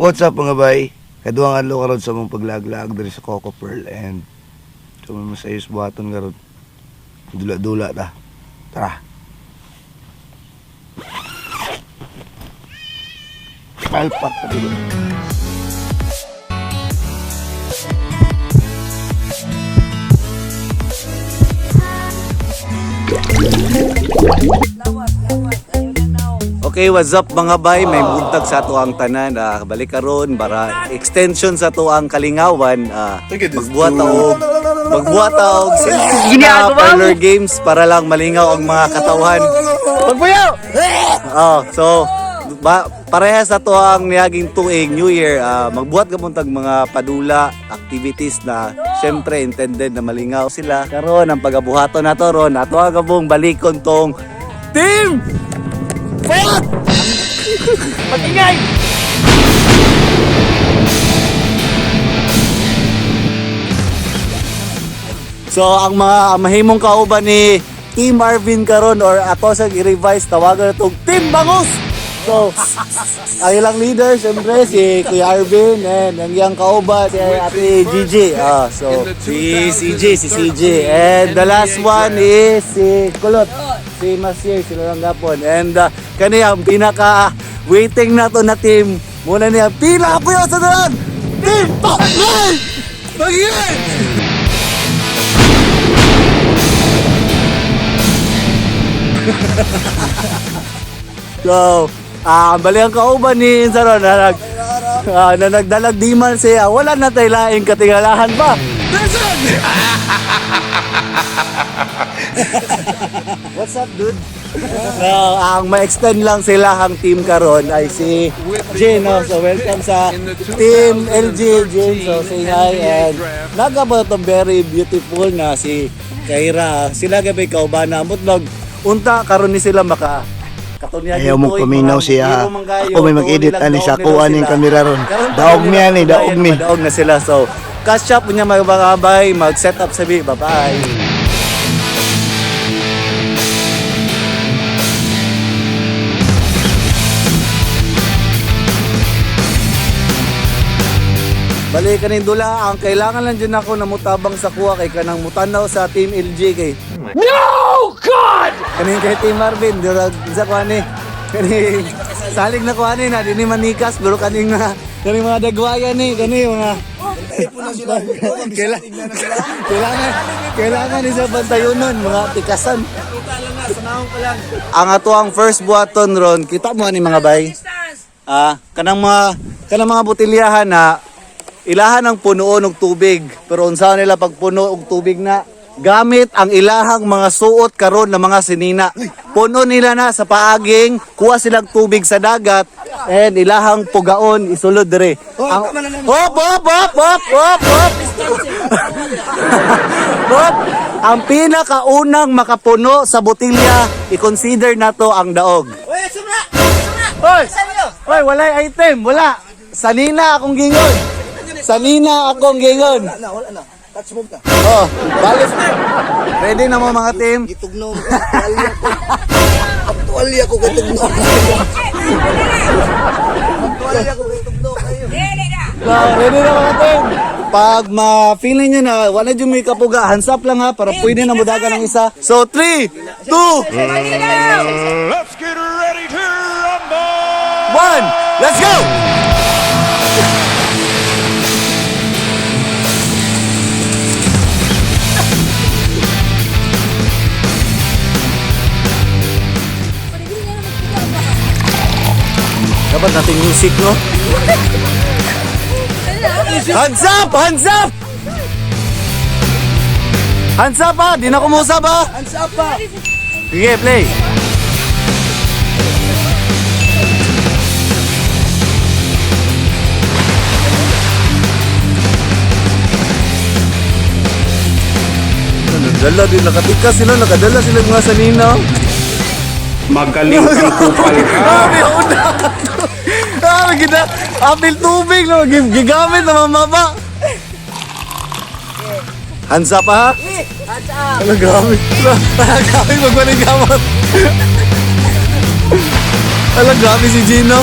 What's up, mga bay? Kaduhang adlaw karon sa mong paglaglag diri sa Coco Pearl and so may masayos buhaton karon. Dula-dula ta. Tara. Palpak ta dito. Okay, what's up, mga bay? May buntag sa ato ang tanan. Balik karon para extension sa ato ang kalingawan. Magbuhat og na parlor games para lang malingaw ang mga katawhan. Pagbuyaw! Oh, so ba, parehas sa to ang niaging tuig New Year, magbuhat ka tag mga padula activities na syempre intended na malingaw sila. Karon ang pagabuhaton nato ron, ato ang gabong balikon tong Team Payat! Mag-ingay! So ang mga ang mahimong kauban ni Team Arvin karon or ato sa i-revise, tawagan na tong Team Bangus. So ang ilang leader syempre si Kuya Arvin and ang iyang kauban si Ate Gigi. So si CJ, si CJ, and the last one is si Kulot. Si Masir, sila lang gapon. And kani ang pinaka waiting na to na team. Muna niya pila ko sa tanan. Team Paknay! Mag-ingay! So, bali ang kauban ni Insaron na, na nagdalag di man siya, wala na tayo laing katingalahan pa. Nelson! What's up, dude? So, ang ma-extend lang sila ang team karon ay si Jane. No? So, welcome sa Team LG, Jane. So, say hi and nagabot itong very beautiful na si Kaira. Sila gabi kauban na mutlog. Unta karon ni sila maka Katunyag Ayaw mo tuig, paminaw mga siya. hero man kayo, Ako may mag-edit tuon ani nilang sa daog kuha nila ning sila. kamera ron. Karon pa Daog nila niya ni, daog ni. Daog na sila. So, catch up niya mga kabay, mag-set up sabi. Bye-bye. Balik kaning dula, ang kailangan lang dyan ako na mutabang sa kuha kay kanang mutanaw sa Team LG kay. No God! Kaning kay Team Marvin, durag sa kuha ni. Kaning salig na kuha ni na dinhi manikas pero kaning na kaning mga dagwayan ni kani mga kailangan kailangan kailangan isa bantayonon mga tikasan. Ang ato ang first buhaton ron, kita mo ani mga bay. Kanang mga botelyahan na ilahan ang punuon og tubig, pero unsa nila pagpuno og tubig na gamit ang ilahang mga suot karon na mga sinina. Puno nila na sa paaging kuha silang tubig sa dagat and ilahang pugaon isulod dire. Ang, hop hop hop hop hop hop. Hop! Ang pinakaunang makapuno sa botilya, i-consider na to ang daog. Hoy! Hoy, walay item, wala. Sanina akong gingon. Sanina akong gingon. Wala na, wala na. Touch move na. Oh, balik. Ready na mo, mga team? Gitugno. Aktualya ko. Aktualya ko gitugno. Aktualya ko gitugno kayo. So, ready na mga team? Pag ma-feeling nyo na wala dyan may kapuga, hands up lang ha, para pwede na mudagan ng isa. So, 3, 2, Let's get ready to rumble! 1, let's go! Dapat natin music, no? Hands up! Hands up! Hands up ha! Di na kumusap ha! Hands up pa. Sige, play! Nagdala din, nakatikas sila, nakadala sila mga sanina. Magaling kang kupal ka. Grabe, una! Gina, apil tubig, no? Gigamit na mamaba. Hands up, ha? Hands up! Ano, grabe. Ano, grabe, magmaling gamot. Ano, grabe si Gino.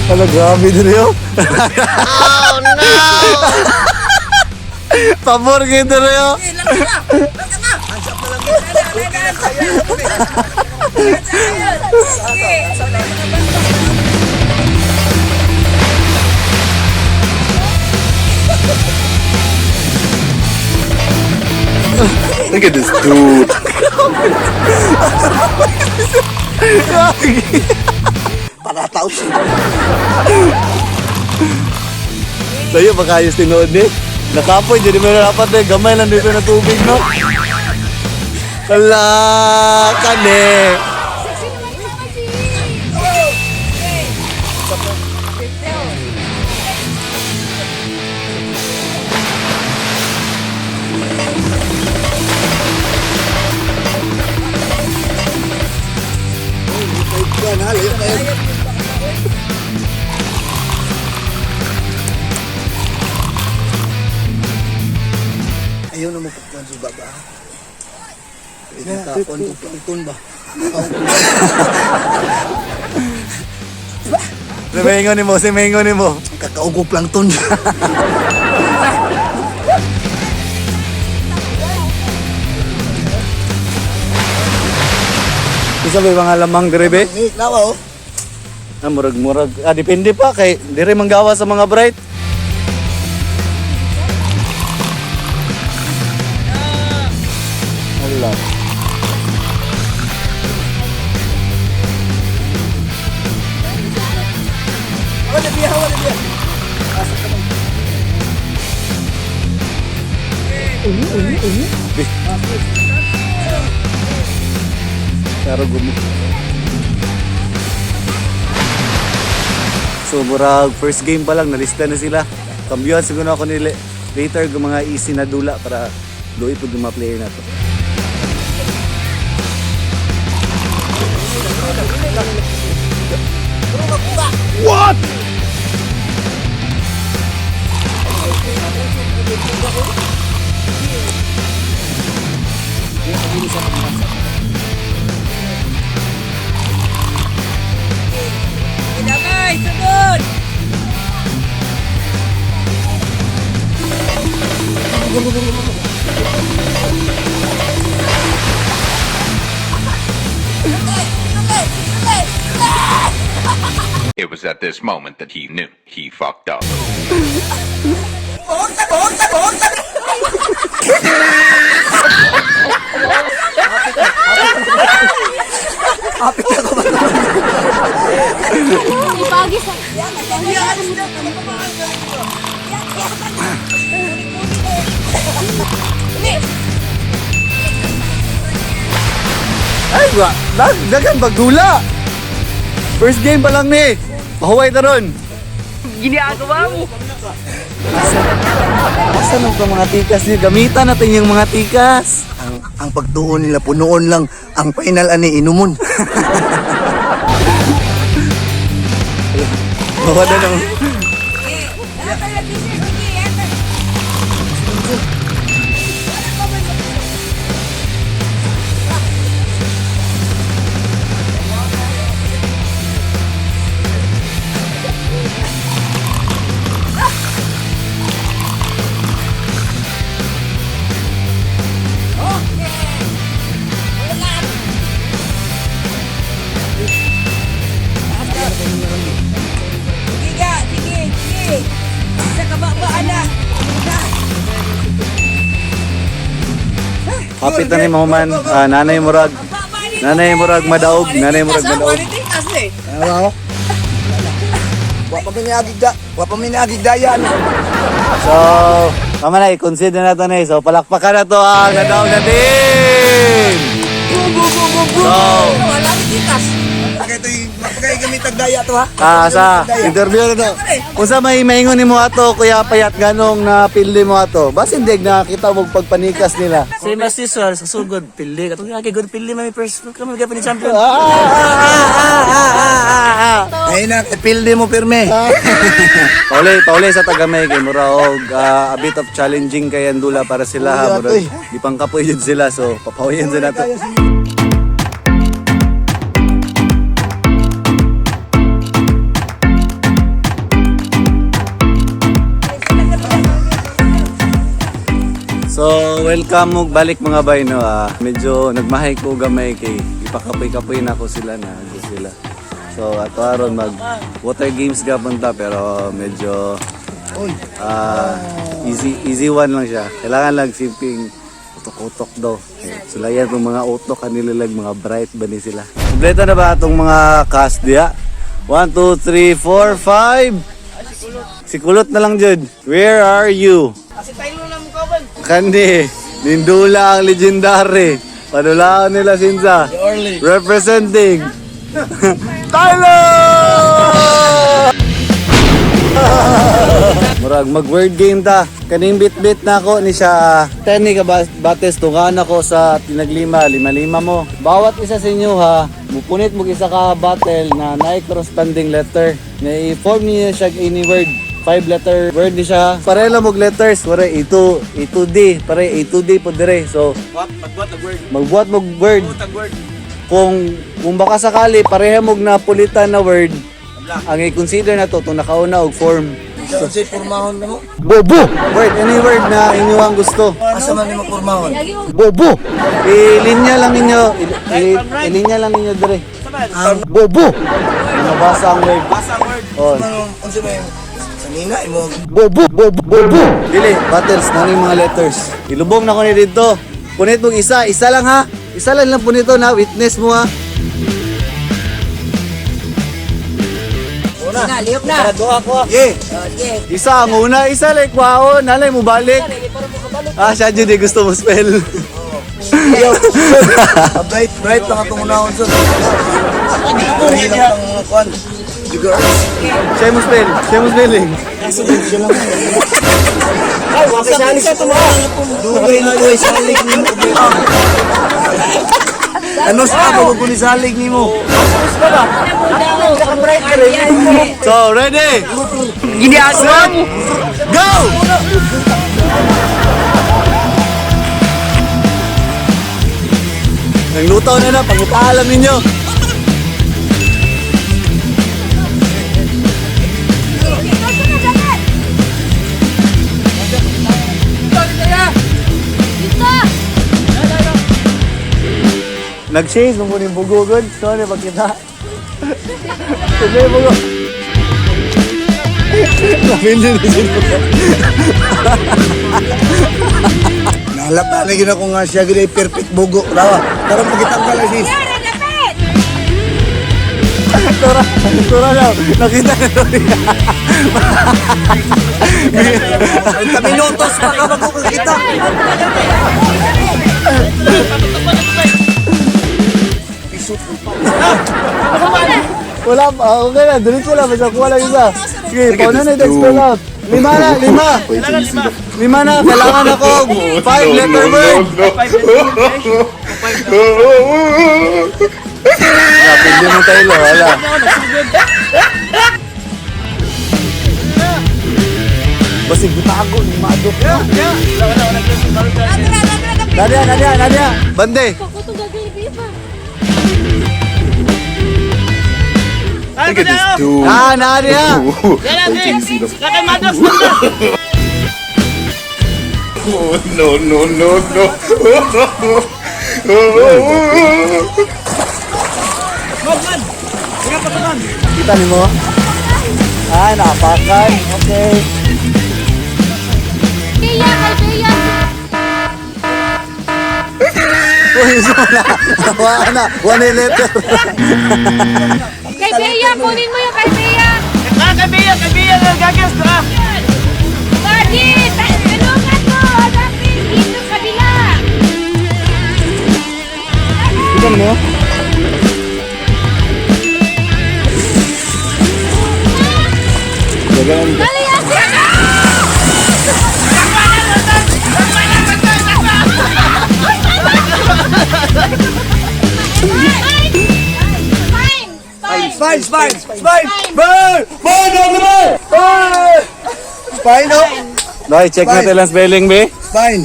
Hala, grabe din yun. Oh, no! Pabor kayo diri oh. Look at this dude. Parataos. Sayo, baka ayos tinuod ni. Nakapoy, di mo na dapat eh. Gamay lang dito na tubig, no? Hala, kani. Sexy naman ni Mama G! Ayaw na magkukuhan sa baba. Kakon ko plankton ba? Simengo ni mo, simengo ni mo. Kakaon ko plankton. Isa ba yung mga lamang dire be? Ni, nawa oh. Ah, murag murag. Ah, depende pa kay dire manggawa sa mga bright. Wala. Pero gumu. So murag first game pa lang nalista na sila. Kambyuhan siguro ako nila later ng mga easy na dula para luoy pud yung mga player na to. What? Damay, sunod! It was at this moment that he knew he fucked up. Ipagi sa... Ay, wa, dagan bagdula. First game pa lang ni. Mahuway ta ron. Ginagawa mo. Asa nang pa mga tikas niyo? Gamitan natin yung mga tikas. Ang pagtuon nila punoon lang ang final ani inumon. Mawala ng Sige ga, sige, sige. Sa kababa, anak. Kapit na ni Mahuman. Ah, nanay murag. Nanay murag madaog. Nanay murag madaog. Ano? Wa pa minagig da, wa pa minagig dayan. So, tama na, i-consider na to na eh. So, palakpakan na to ang nadaog na team! So, Kaya ito mapagay gamit daya to ha. ah, sa interview na to. Kung sa may maingon ni mo ato, Kuya Payat, ganong napili mo ato? Basin deg nakakita mo pagpanikas nila. Same as usual, sa sugod, pili. Katong nga kay good pili, may first kami gapin ni champion. Ah, ah, ah, ah, ah, ah, ah. Ay na, pildi mo pirme. Pauli, pauli sa tagamay kay mura og a bit of challenging kay Andula para sila ha. Mura, di pang kapoy yun sila so papawian sa nato. So, welcome mo balik, mga bay, no. Medyo nagmahay ko gamay kay ipakapoy-kapoy na ako sila na ako sila. So, ato aron mag water games gapon ta, pero medyo easy easy one lang siya. Kailangan lang simping utok-utok daw. Eh, sulayan itong mga utok kanila lang, mga bright ba ni sila. Kompleto na ba itong mga cast diya? 1, 2, 3, 4, 5. Si Kulot na lang, Jud. Where are you? Kandi, Nindula ang legendary. Panulaan nila sinsa. Representing Tyler! Murag mag word game ta. Kaning bit-bit na ako ni siya. 10 ni ka bates tungan ako sa tinaglima, lima-lima mo. Bawat isa sa inyo ha, mupunit mo isa ka battle na naay corresponding letter. Na i-form niyo siya any word. Five letter word ni siya. Pareho mo letters, wala A to A to D, pare A to D po dire. So, Magbuhat og word. Magbuhat mo word. Word. Kung baka sakali pareha mo na pulitan na word, ang i-consider na to, itong nakauna og form. Unsay pormahon na mo? Bobo! Word, any word na inyo ang gusto. Asa man nimo pormahon? Lagi mo Bobo! Ilinya lang ninyo. Ilinya lang ninyo dire. Bobo! Nabasa ang word. Basa ang word. Oh. Unsa ba sanina imo? Bobo! Bobo! Bobo! Dili, battles, na yung mga letters. Ilubong na ko ni dito. Punit mong isa, isa lang ha. Isa lang lang punito na, witness mo ha. na, lihok na. Yeah! Oh, sige. Isa ang una, isa like kwaon, nalay mo balik. Ah, siya dyan eh, gusto mo spell. Bright bright lang atong unahon sa. Ang kuan. Siya mo spell, siya mo spelling. Dugay na ko salig nimo. Ano sa ako kung salig nimo? So, ready? Gini asam! Go! Naglutaw na na, pangutaalam ninyo. Dito! Nag-chase mo po yung bugugod. Sorry, pagkita. Sige, bugo. Napindi na siya. Nahalata na gid ako nga siya gid ay perfect bugo. Rawa. Karon pagitanggal lang sis. Yara, dapit! Tura, tura daw. Nakita na daw niya. 30 minutos pa ka magkukita. Wala pa. Okay na. Diretso lang. Basta kuha lang isa. Sige, paano na ito? Spell out. Lima na, lima. Wait till you see the Lima na. Kailangan ako. Five letter word. Napindi mo tayo. Wala. Basig bitago ni Madok. Tara, tara, dapit! Nadia, Nadia, Nadia. Bande. Ako itong gagawin pa. Look at this dude. Ah, Nadia. Wait till you see the Oh, no, no, no, no. Kita ni mo? Ah, napakan. Okay. Kaya, kay Bea! Uy, wala. Wala na. One letter. Kay Bea! Kunin mo yung kay Bea! Ah, kay Bea, kay Bea gagawin ka. Buddy! Tulungan mo! Hanapin! Dito kabila! Kita mo? Dali, ate! Fine! Fine! Spine, spine, spine. Burn! Burn on the ball! Burn! Spine, oh. Noy, check natin lang spelling, be. Spine.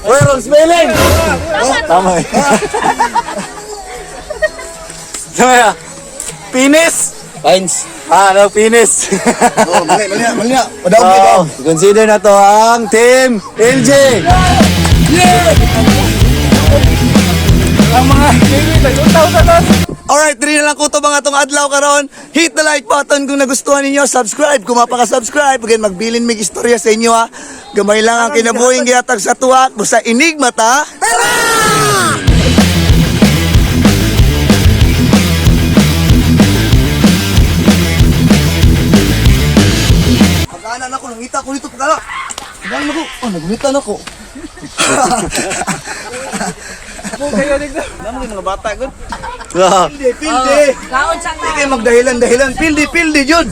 Uy, wrong spelling! Tama eh. Tama ya. Penis! Pines. Ah, no, finish. Oh, mali, mali, mali. Padaog, So, padaog. consider na to ang Team LJ. Alright, diri na lang ko to mga atong adlaw karon. Hit the like button kung nagustuhan ninyo, subscribe kung mapaka-subscribe. Again, magbilin mig istorya sa inyo ha. Gamay lang ang kinabuhing gihatag sa tuwa, busa enigma ta. Tara! Pagkaanan ako, nangita ko dito pagkala. Pagkaanan ako, oh, nagulitan ako. Ah. Pildi, pildi. Kaon sa Hindi kayo magdahilan-dahilan. Pildi, pildi, jud.